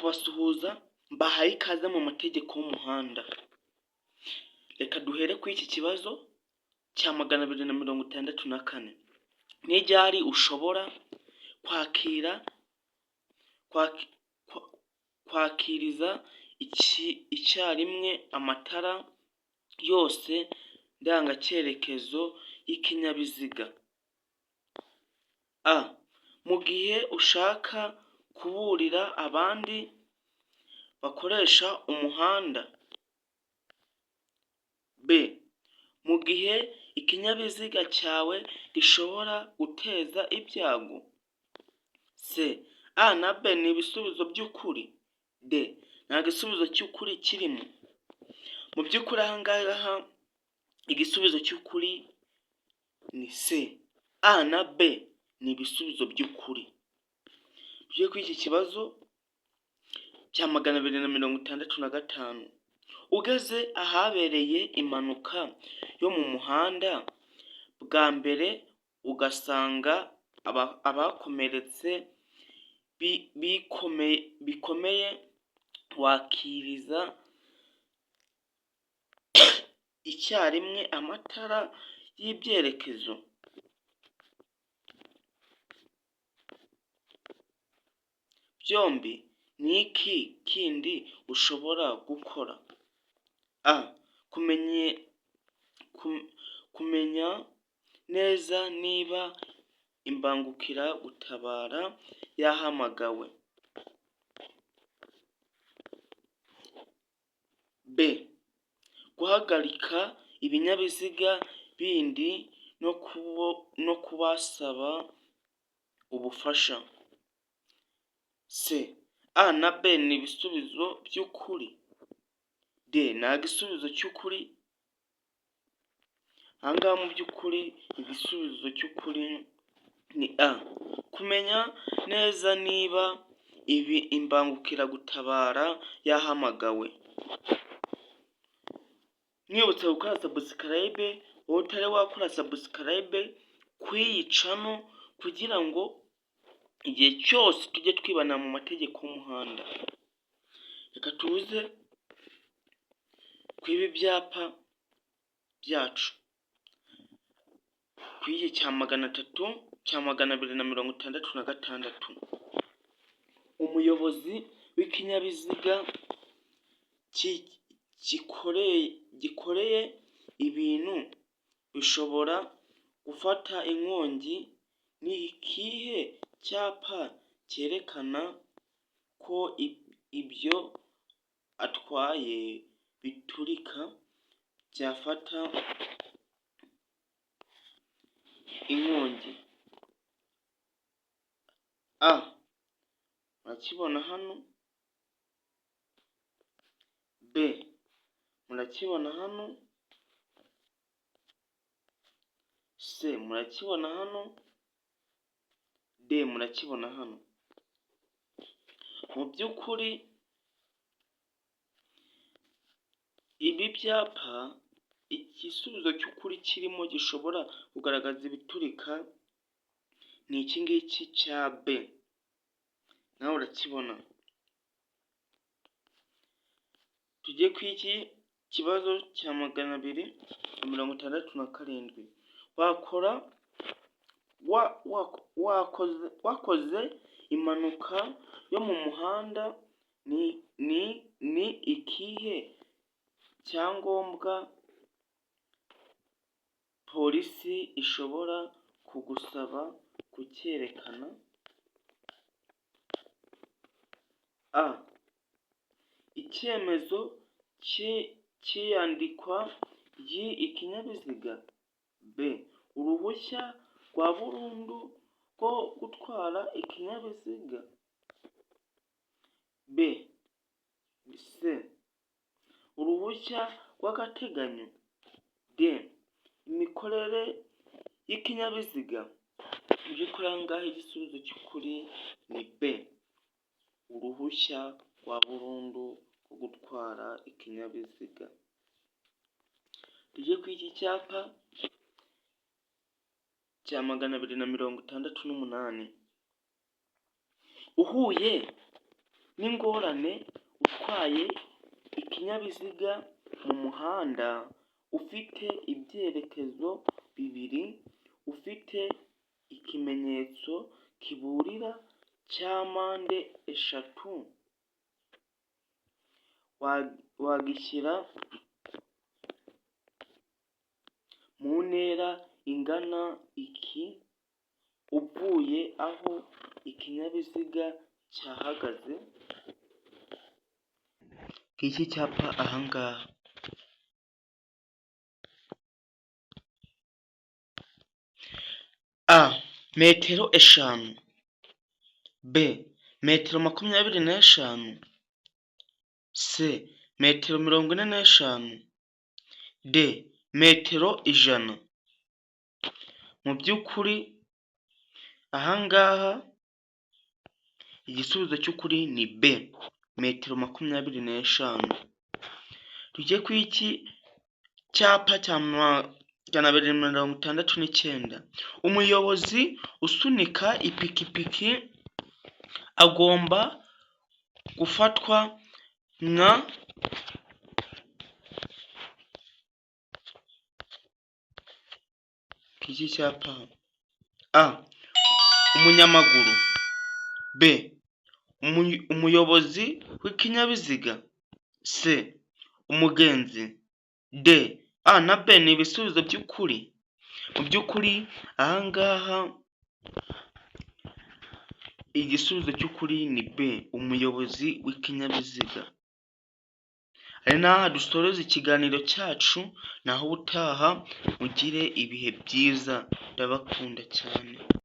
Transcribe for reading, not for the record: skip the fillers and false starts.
Kubasuhuza, mbahaye ikaze mu mategeko y'umuhanda. Reka duhere kuri iki kibazo cya 264. Ni ryari ushobora kwakira kwakiriza icyarimwe amatara yose ndangacyerekezo y'ikinyabiziga? A. Mu gihe ushaka kuburira abandi bakoresha umuhanda. B. Mu gihe ikinyabiziga cyawe gishobora guteza ibyago. C. A na B ni ibisubizo by'ukuri. D. Nta gisubizo cy'ukuri kirimo. Mu by'ukuri aha ngaha igisubizo cy'ukuri ni C. A na B ni ibisubizo by'ukuri. Tujye kuri iki kibazo cya 265. Ugeze ahabereye impanuka yo mu muhanda bwa mbere, ugasanga abakomeretse bikomeye, wakiriza icyarimwe amatara y'ibyerekezo byombi? Ni iki kindi ushobora gukora? A. Kumenya neza niba imbangukiragutabara yahamagawe. B. Guhagarika ibinyabiziga bindi no kubasaba ubufasha. C. A na B ni ibisubizo by'ukuri. D. Nta gisubizo cy'ukuri. Aha ngaha mu by'ukuri igisubizo cy'ukuri ni A. Kumenya neza niba ibi imbangukiragutabara yahamagawe. Mwibutsa gukora subscribe, wowe utari wakora subscribe kuri iyi channel, kugira ngo igihe cyose tujye twibana mu mategeko y'umuhanda. Reka tuze ku ibi byapa byacu. Ku iki cya 300, cya 266. Umuyobozi w'ikinyabiziga gikoreye ibintu bishobora gufata inkongi, ni ikihe cyapa cyerekana ko ibyo atwaye biturika byafata inkongi? A. Murakibona hano. B. Murakibona hano. C. Murakibona hano. D. Murakibona hano. Mu by'ukuri ibi byapa igisubizo cy'ukuri kirimo gishobora kugaragaza ibiturika ni iki ngiki cya B, nawe urakibona. Tujye ku iki kibazo cya 267. Wakora wakoze impanuka yo mu muhanda, ni ikihe cyangombwa polisi ishobora kugusaba kucyerekana? A. Icyemezo cy'iyandikwa ry'ikinyabiziga. B. Uruhushya rwa burundu rwo gutwara ikinyabiziga. B. C. Uruhushya rw'agateganyo. D. Imikorere y'ikinyabiziga. Mu by'ukuri aha ngaha igisubizo cy'ukuri ni B. Uruhushya rwa burundu rwo gutwara ikinyabiziga. Tujye kuri iki cyapa cya 268. Uhuye n'ingorane utwaye ikinyabiziga mu muhanda ufite ibyerekezo bibiri, ufite ikimenyetso kiburira cya mpande eshatu, wagishyira mu ntera ingana iki uvuye aho ikinyabiziga cyahagaze? Ngiki icyapa aha ngaha. A metero 5, B metero 25, C metero 45, D metero 100. Mu by'ukuri aha ngaha igisubizo cy'ukuri ni B metero 25. Tujye ku iki cyapa cya 269, umuyobozi usunika ipikipiki agomba gufatwa nka iki cyapa: A umunyamaguru, B umuyobozi w'ikinyabiziga, C umugenzi, D A na B ni ibisubizo by'ukuri. Mu by'ukuri aha ngaha igisubizo cy'ukuri ni B umuyobozi w'ikinyabiziga. Ari n'aha dusoreza ikiganiro cyacu, naho ubutaha mugire ibihe byiza ndabakunda cyane.